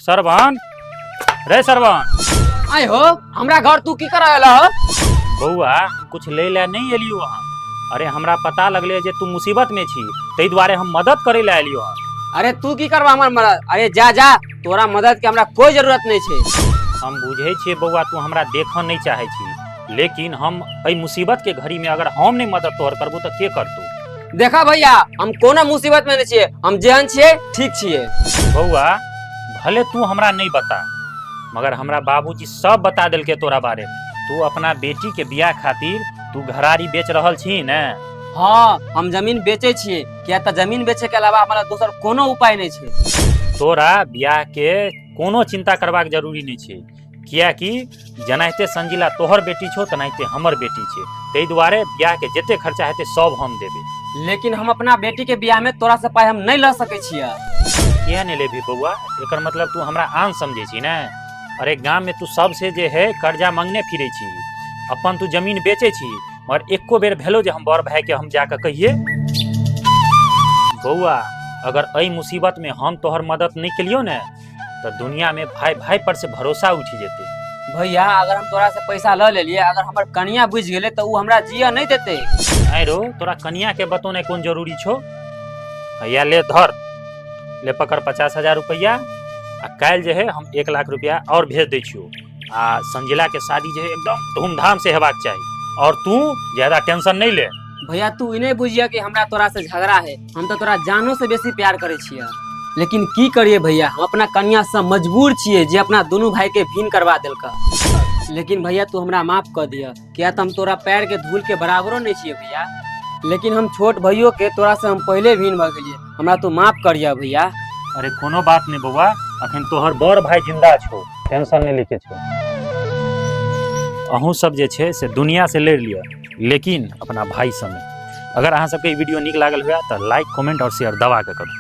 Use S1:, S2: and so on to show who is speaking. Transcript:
S1: सरवन रे सरवन।
S2: आय हो, हमरा घर तू की कर आयल हो?
S1: बौआ, हम कुछ ले ले नहीं एलियो हँ। अरे हमरा पता लगले जे तू मुसीबत में छी, ताहि दुआरे हम मदद करे ले एलियो हँ।
S2: अरे तू की करबा हमर मदद? अरे जा जा, तोरा मदद के हमरा कोई जरूरत नहीं छै।
S1: हम बुझै छियै बौआ, तू हमरा देखऽ नहीं चाहै छी, लेकिन हम एहि मुसीबत के घड़ी में अगर हम नहीं मदद तोहर करबो तऽ के करतौ?
S2: देखा भैया, हम कोनो मुसीबत में नहीं छियै, हम जेहन छियै ठीक छियै।
S1: बौआ, भले तू हमरा नहीं बता, मगर हमरा बाबूजी सब बता देलकै तोरा बारे में। तू अपना बेटी के बियाह खातिर तू घरारी बेच रहल छी ने?
S2: हाँ, हम जमीन बेचै छियै, किया तऽ जमीन बेचै के अलावा हमरा दोसर कोनो उपाय नहि छै।
S1: तोरा बियाह के कोनो चिंता करबाक जरूरी नहि छै, कियाकि जेनाहिते संजीला तोहर बेटी छौ तेनाहिते हमर बेटी छै, ताहि दुआरे बियाह के जते खर्चा हेतै सब हम देबै।
S2: लेकिन हम अपना बेटी के बियाह में तोरा से पाई हम नहीं ल सकै छियै।
S1: किया नहि लेबही बौआ? एकर मतलब तू हमरा आन समझै छी ने? अरे गाम में तू सबसे जे है कर्जा मंगने फिरै छी, अपन तू जमीन बेचै छी, मगर एको बेर भेलो जे हम बड़ भाई के हम जाके कहिए? बौआ, अगर एहि मुसीबत में हम तोहर मदद नहीं केलियो ने तऽ दुनिया में भाई भाई पर से भरोसा उठि जेतै।
S2: भैया, अगर हम तोरा से पैसा ल लेलिए, अगर हमर कनिया बुझि गेलै तऽ उ हमरा जिया नहीं देतै।
S1: आँय रो, तोरा कनिया के बतौने कोन जरूरी छौ? हैया ले धर, ले पकड़ 50,000 रुपैआ, आ काल्हि जे है हम 1 लाख रुपया और भेज दै छियौ, आ संजीला के शादी जे है एकदम धूमधाम से हेबाक चाही, और तू ज्यादा टेंशन नहीं ले।
S2: भैया, तू ई नहीं बुझिया कि हमरा तोरा से झगड़ा है, हम तो तोरा जानो से बेसी प्यार करै छियै, लेकिन की करिए भैया, हम अपना कनिया से मजबूर छियै जे अपना दुनू भाई के भिन्न करवा देलका। लेकिन भैया, तू हमरा माफ कर दिया, किया तऽ हम तोरा पैर के धूल के बराबरो नहीं छियै भैया, लेकिन हम छोट भैयो के तोरा से हम पहले भिन्न भऽ गेलियै, हमरा तू माफ करिया भैया।
S1: अरे कोनो बात नहीं बौआ, अखन तोहर बड़ भाई जिंदा छौ, टेंशन नहीं लेके छौ। अहूँ सब जे छै से दुनिया से लड़ि लिअ, लेकिन अपना भाई से नहि। अगर अहाँ सबके ई वीडियो नीक लागल हुए तऽ लाइक, कमेंट और शेयर दबा के करू।